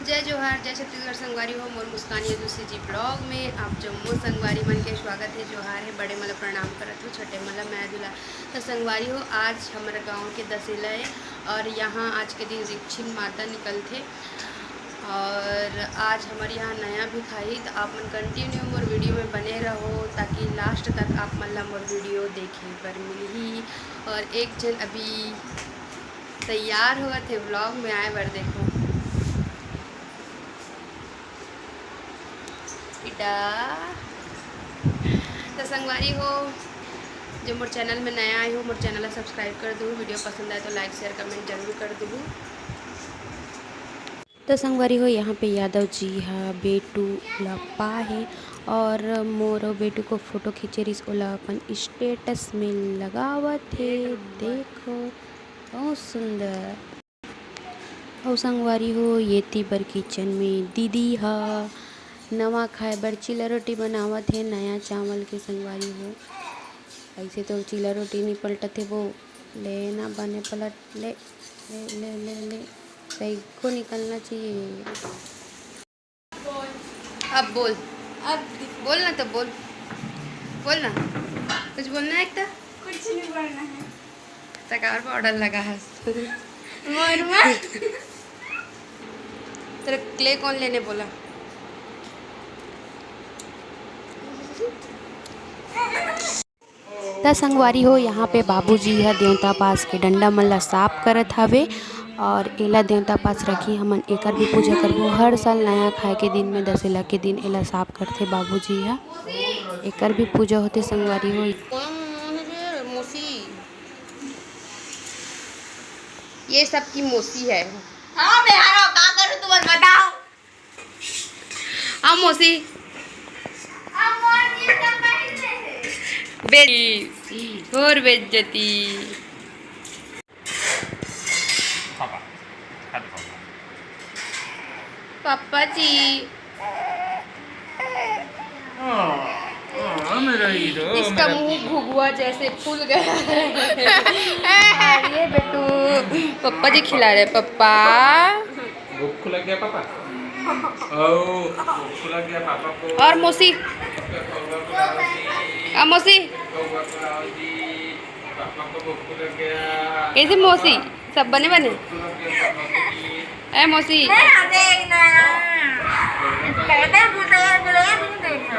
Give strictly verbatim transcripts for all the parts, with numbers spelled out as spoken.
जय जोहार, जय छत्तीसगढ़ संगवारी हो, मोर मुस्कान यदुसी जी vlog में आप जम्मो संगवारी मन के स्वागत हे। जोहार हे, बड़े मन ला प्रणाम करत हो, छोटे मन ला मया दुलार। तो संगवारी हो, आज हमर गांव के दशहरा हे और यहाँ आज के दिन रिक्छिन माता निकलथे और आज हमर यहाँ नया भी खाही। तो आप मन continue मोर video में बने रहो ताकि last तक आप मन ला मोर video देखे बर मिलही। और एक झन अभी तैयार होवत हे vlog में आए बर, देखो। इटा। तो संगवारी हो, जो मोर channel में नया आए हो, मोर channel ला subscribe कर दू। Video पसंद आए तो like, share, comment जरूर कर दू। तो संगवारी हो, यहाँ पे यादव जी हा बेटू ला पाए हे और मोर बेटू को photo खींचे रिहिस, ओला अपन status में लगावत हे। देखो, बहुत सुंदर। अउ संगवारी हो, येती बर kitchen में दीदी हा नवा खाए बर चीला रोटी बनावत हे, नया चावल के संगवारी हो। ऐसे तो चीला रोटी नहीं पलटत हे वो, ले ना बने पलट, ले, ले, ले, ले, ले। सही को निकलना चाहिए। अब बोल, अब बोल ना, तो बोल, बोल ना, कुछ बोलना है एक तो? कुछ नहीं बोलना है। तकार पाउडर लगा है। मोर मा। तेरे क्ले कौन लेने बोला? त संगवारी हो, यहाँ पे बाबूजी ह देवता पास के डंडा मन ला साफ करत हवे और एला देवता पास रखी हमन एकर भी पूजा करबो। हर साल नया खाए के दिन में, दशहरा के दिन एला साफ करथे बाबूजी ह, एकर भी पूजा होथे संगवारी हो। ये सब की मौसी है। हाँ, मैं हरा का करूँ, तुम बताओ। आ मौसी। बेटी, और बेइज्जती। पापा, खा दो पापा। पापा जी। हाँ, हाँ, मेरा हीरो, इसका मेरा मुंह हीरो। भुगवा जैसे फूल गया है। आ रही है बेटू, पापा जी खिला रहे, पापा। भूख लग गया पापा? ओ, भूख लग गया पापा को। और मौसी? पापा को खिलाओ जी। आ मौसी? पापा को भूख लग गया। कैसे मौसी? सब बने बने? भूख लग गया पापा को जी। ए मौसी। मैं आ जाएगी ना यार। कहते हैं, बोलते हैं, बोले, "ये भी नहीं देखना।"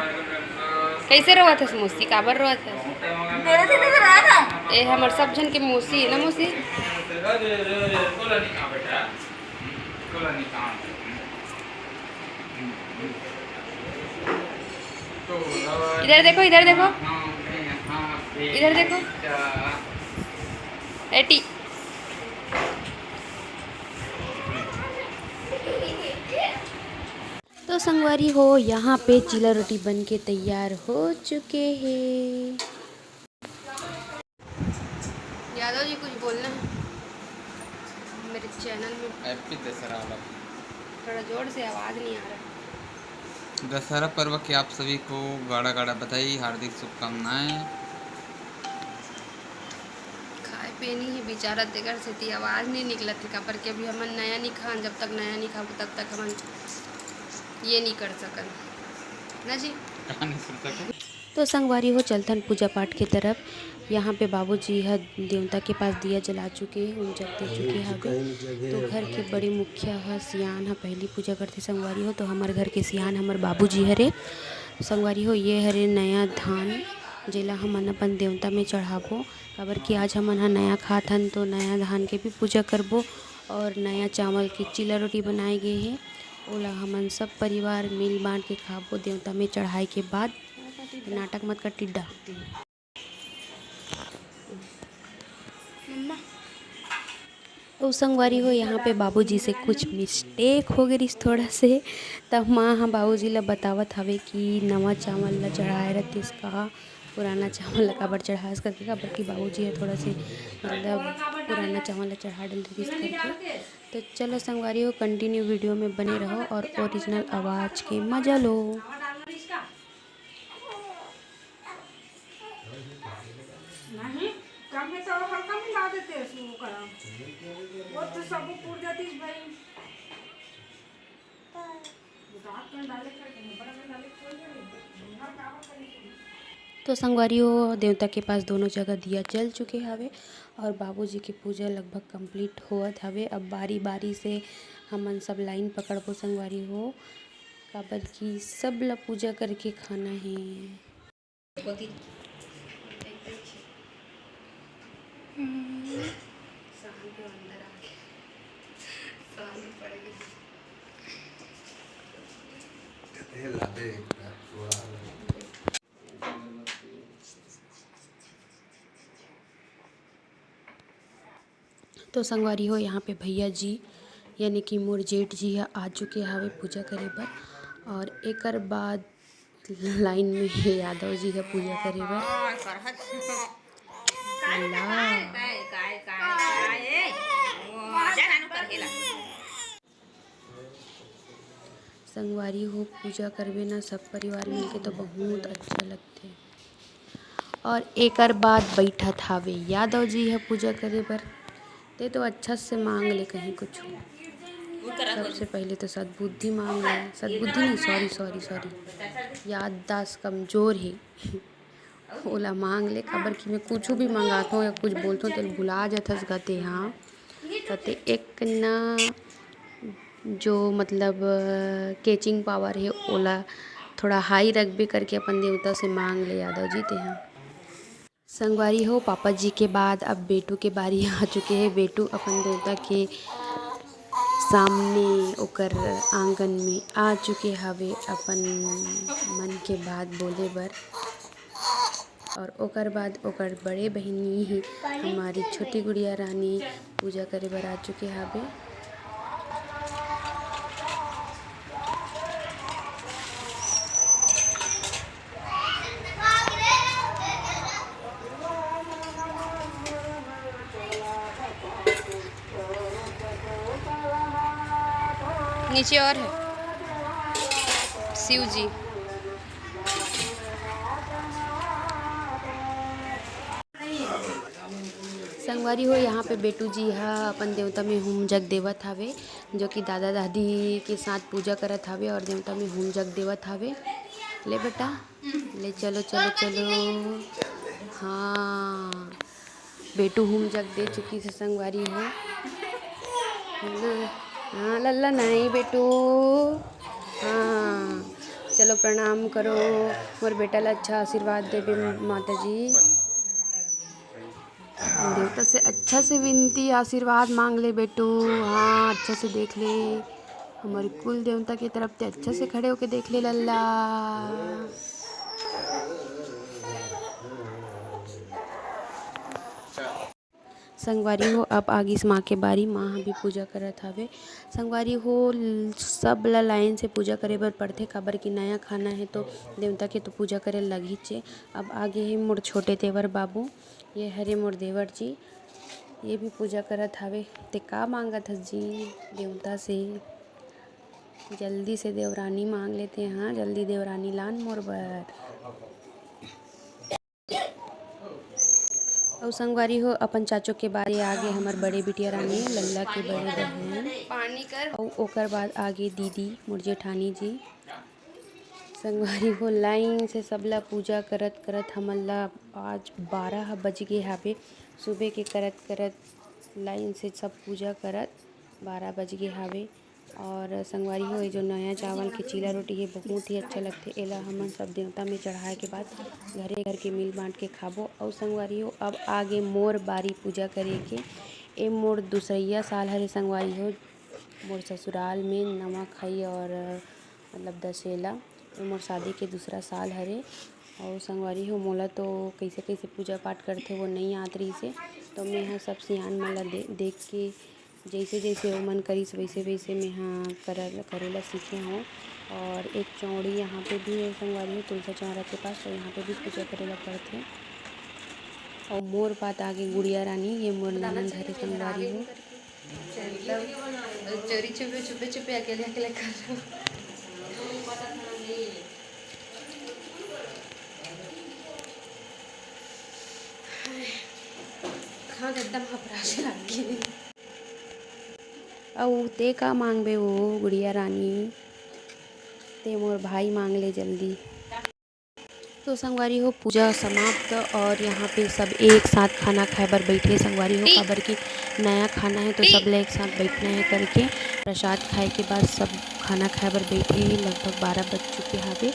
कैसे रोवत हस मौसी? काबर रोवत हस? तेरे से तो रहा था। ए हमर सब झन के मौसी है ना मौसी? इधर देखो, इधर देखो, इधर देखो। एटी। तो संगवारी हो, यहाँ पे चीला रोटी बन के तैयार हो चुके हैं। यादव जी, कुछ बोलना है मेरे channel में? Happy दशहरा वाला। थोड़ा जोर से, आवाज़ नहीं आ रहा। दशहरा पर्व की आप सभी को गाड़ा गाड़ा बधाई, हार्दिक शुभकामनाएं। खाए पिए नहीं है बेचारा, तेकर सेती आवाज़ नहीं निकलत है, काबर के अभी हमन नया नहीं खान, जब तक नया नहीं खाबो तब तक हमन ये नहीं कर सकन ना जी। कहाँ नहीं सुन सके? तो संगवारी हो, चलथन पूजा पाठ के तरफ। यहाँ पे बाबूजी ह देवता के पास दिया जला चुके हैं, उन जग दे चुके हैं। तो घर के बड़े मुखिया ह, सियान ह, पहली पूजा करथे संगवारी हो। तो हमर घर के सियान हमर बाबूजी हरे। संगवारी हो, ये हरे नया धान, जेला हमन अपन देवता में चढ़ाबो, काबर कि आज हमन ह नया खात हन, तो नया धान के भी पूजा करबो और नया चावल के चीला रोटी बनाए गे हे, ओला हमन सब परिवार मिल बांट के खाबो देवता में चढ़ाए के बाद। नाटक मत कर टिड्डा। मम्मा। ओ संगवारी हो, यहाँ पे बाबूजी से कुछ mistake हो गई रिस थोड़ा से, तब माँ ह बाबूजी ला बतावत हवे कि नवा चावल ला चढ़ाए रहतिस का, पुराना चावल ला काबर चढ़ास करके, काबर कि बाबूजी ह थोड़ा से मतलब पुराना चावल ला चढ़ा डल रिस करके। तो चलो संगवारी हो, continue video में बने रहो और original आवाज़ के मज़ा लो। नहीं, कम है तो हल्का मिला देते हैं उसमें, वो करा। वो तो सब पुर जाती है भाई। तो संगवारी हो, देवता के पास दोनों जगह दिया जल चुके हवे और बाबूजी के पूजा लगभग complete होवत हवे। अब बारी बारी से हमन सब line पकड़बो संगवारी हो, काबर कि सब ला पूजा करके खाना हे। तो संगवारी हो, यहाँ पे भैया जी यानी कि मोर जेठ जी ह आ चुके हवे पूजा करे बर, और एकर बाद line में हे यादव जी ह पूजा करे बर। ला। संगवारी हो, पूजा करबे ना सब परिवार मिलके तो बहुत अच्छा लगथे। और एकर बाद बैठत हावे यादव जी ह पूजा करे बर। ते तो अच्छा से मांग ले कहीं कुछ। सबसे पहले तो सद्बुद्धि मांग ले, सद्बुद्धि नहीं, sorry sorry sorry, याददाश्त कमजोर हे। ओला मांग ले, काबर कि मैं कुछू भी मंगाथों या कुछ बोलथों, तेल भुला जाथस गा ते, हाँ। त ते एक ना जो मतलब catching power हे, ओला थोड़ा high रखबे करके अपन देवता से मांग ले यादव जी ते, हाँ। संगवारी हो, पापा जी के बाद अब बेटू के बारी आ चुके हे। बेटू अपन देवता के सामने ओकर आंगन में आ चुके हवे अपन मन के बात बोले बर। और ओकर बाद ओकर बड़े बहिनी ही हमारी छोटी गुड़िया रानी पूजा करे बर आ चुके हवे। नीचे और है शिव जी। संगवारी हो, यहाँ पे बेटू जी ह अपन देवता में हूम जग देवत हावे, जो कि दादा दादी के साथ पूजा करत हावे और देवता में हूम जग देवत हावे। ले बेटा, ले चलो, चलो, चलो। हाँ, बेटू हूम जग दे चुकी से संगवारी हो। हाँ लल्ला, नहीं बेटू। हाँ, चलो प्रणाम करो, मोर बेटा ला अच्छा आशीर्वाद देबे माता जी। देवता से अच्छा से विनती आशीर्वाद मांग ले बेटू। हाँ, अच्छा से देख ले, हमारे कुल देवता की तरफ ते अच्छा से खड़े होके देख ले लल्ला। संगवारी हो, अब आगिस माँ के बारी, माँ ह भी पूजा करत हवे। संगवारी हो, ल-, सब ला line से पूजा करे बर पड़थे, काबर कि नया खाना हे तो देवता के तो पूजा करे लगहीच हे। अब आगे हे मोर छोटे देवर बाबू, ये हरे मोर देवर जी, ये भी पूजा करत हवे। ते का मांगत हस जी देवता से? जल्दी से देवरानी मांग लेते, हाँ, जल्दी देवरानी लान मोर बर। अउ संगवारी हो, अपन चाचो के बारी आगे हमर बड़े बिटिया रानी, लल्ला के बड़े बहन। पानी कर। अउ ओकर बाद आगे दीदी, मोर जेठानी जी। संगवारी हो, line से सबला पूजा करत करत हमन ला आज बारह बज गे हावे। सुबह के करत करत line से सब पूजा करत बारह बज गे हावे। और संगवारी हो, ये जो नया चावल के चीला रोटी हे, बहुत ही अच्छा लगथे। एला हमन सब देवता में चढ़ाए के बाद घरे घर के मिल बांट के खाबो। अउ संगवारी हो, अब आगे मोर बारी पूजा करे के। ए मोर दूसरइया साल हरे संगवारी हो, मोर ससुराल में नवा खाई और मतलब दशहरा, ए मोर शादी के दूसरा साल हरे। अउ संगवारी हो, मोला तो कइसे कइसे पूजा पाठ करथे वो नइ आत रहिस हे, तो मेंहा सब सियान मन ला दे-, देख के जइसे जइसे ओमन करिस वइसे वइसे मेंहा करल-, करे ला सीखे हवं। और एक चौड़ी यहाँ पे भी है संगवारी हो, तुलसा चौरा के पास, तो यहाँ पे भी पूजा करे ला पड़थे। और मोर बात आगे गुड़िया रानी, ये मोर ननद हरे संगवारी हो। चोरी चुपे, चुपे, चुपे, अकेले, अकेले कर रहे हो। हाँ, एकदम हपरासी लाग गे। अउ ते का मांगबे ओ गुड़िया रानी? ते मोर भाई मांग ले जल्दी। तो संगवारी हो, पूजा समाप्त और यहाँ पे सब एक साथ खाना खाए बर बैठे संगवारी हो, काबर कि नया खाना है तो सब ले एक साथ बैठना है करके प्रसाद खाए के बाद सब खाना खाए बर बैठे हैं। लगभग बारह बज चुके हवे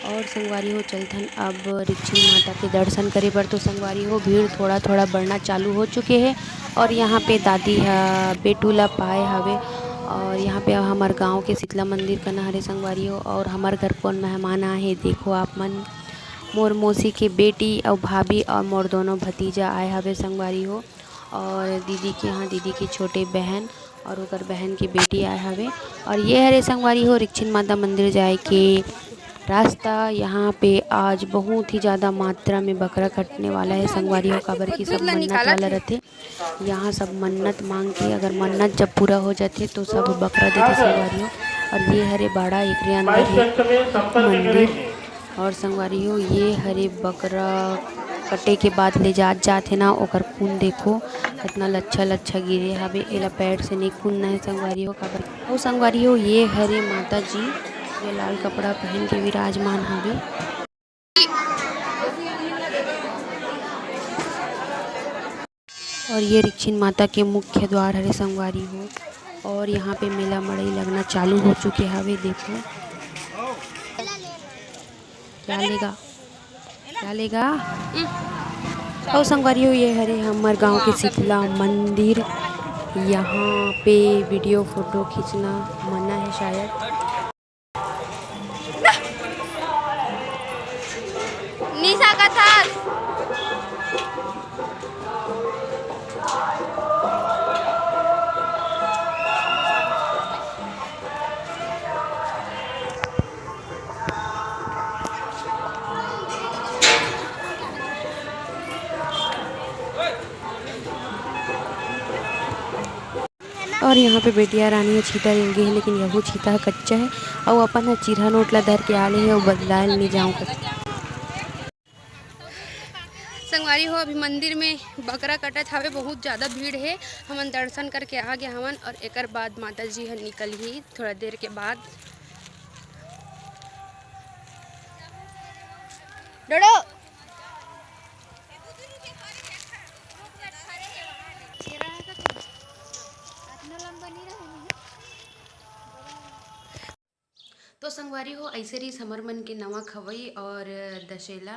और संगवारी हो, चलथन अब रिक्छिन माता के दर्शन करे बर। तो संगवारी हो, भीड़ थोड़ा थोड़ा बढ़ना चालू हो चुके हैं और यहाँ पे दादी ह बेटू ला पाए हवे और यहाँ पे हमर गांव के शीतला मंदिर कना हरे संगवारी हो और हमर घर कौन मेहमान आए हे, देखो आप मन। मोर मौसी के बेटी अउ भाभी अउ मोर दोनों भतीजा आए हवे संगवारी हो, और दीदी के यहाँ दीदी के छोटे बहन और ओकर बहन के बेटी आए हवे। और ये हरे संगवारी हो रिक्छिन माता मंदिर जाए के रास्ता। यहाँ पे आज बहुत ही ज़्यादा मात्रा में बकरा कटने वाला है संगवारी हो, काबर की सब मन्नत वाला रहते। यहाँ सब मन्नत मांग के, अगर मन्नत जब पूरा हो जाथे तो सब बकरा देथे संगवारी हो। और ये हरे बाड़ा, एकरे अंदर ही मंदिर। और संगवारी हो, ये हरे बकरा कटे के बाद ले जात जात हे ना, ओकर खून देखो, कितना लच्छा लच्छा गिरे हवे। एला पैर से नहीं खूनना है संगवारी हो, काबर। ओ संगवारी हो, ये हरे माता जी, जो लाल कपड़ा पहन के विराजमान हवे। और ये रिक्छिन माता के मुख्य द्वार हरे संगवारी हो। और यहाँ पे मेला मड़ई लगना चालू हो चुके हवे। देखो क्या लेगा, क्या लेगा। और संगवारी हो, ये हरे हमर गांव के शीतला मंदिर। यहाँ पे वीडियो फोटो खींचना मना है शायद। निशा कथक। और यहाँ पे बेटिया रानी ह छीता रेंगे हे, लेकिन यहू छीता ह कच्चा है। अउ अपन ह चिरहा नोट ला धर के आले हे, अउ बदलाए ल नहीं जाऊँ कर। संगवारी हो, अभी मंदिर में बकरा कटत हवे, बहुत ज़्यादा भीड़ है। हमन दर्शन करके आ गए हवन और एकर बाद माता जी ह निकल ही थोड़ा देर के बाद। डोडो। तो संगवारी हो, ऐसे रहिस हमर मन के नवा खवई और दशेला।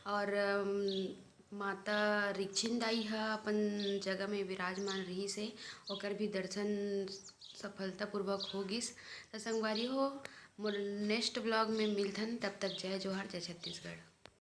और, अम, माता रिक्छिन दाई ह अपन जगह में विराजमान रहिस हे, ओकर भी दर्शन सफलतापूर्वक हो गिस। तो संगवारी हो, मोर नेक्स्ट ब्लॉग में मिलथन, तब तक जय जोहार, जय छत्तीसगढ़।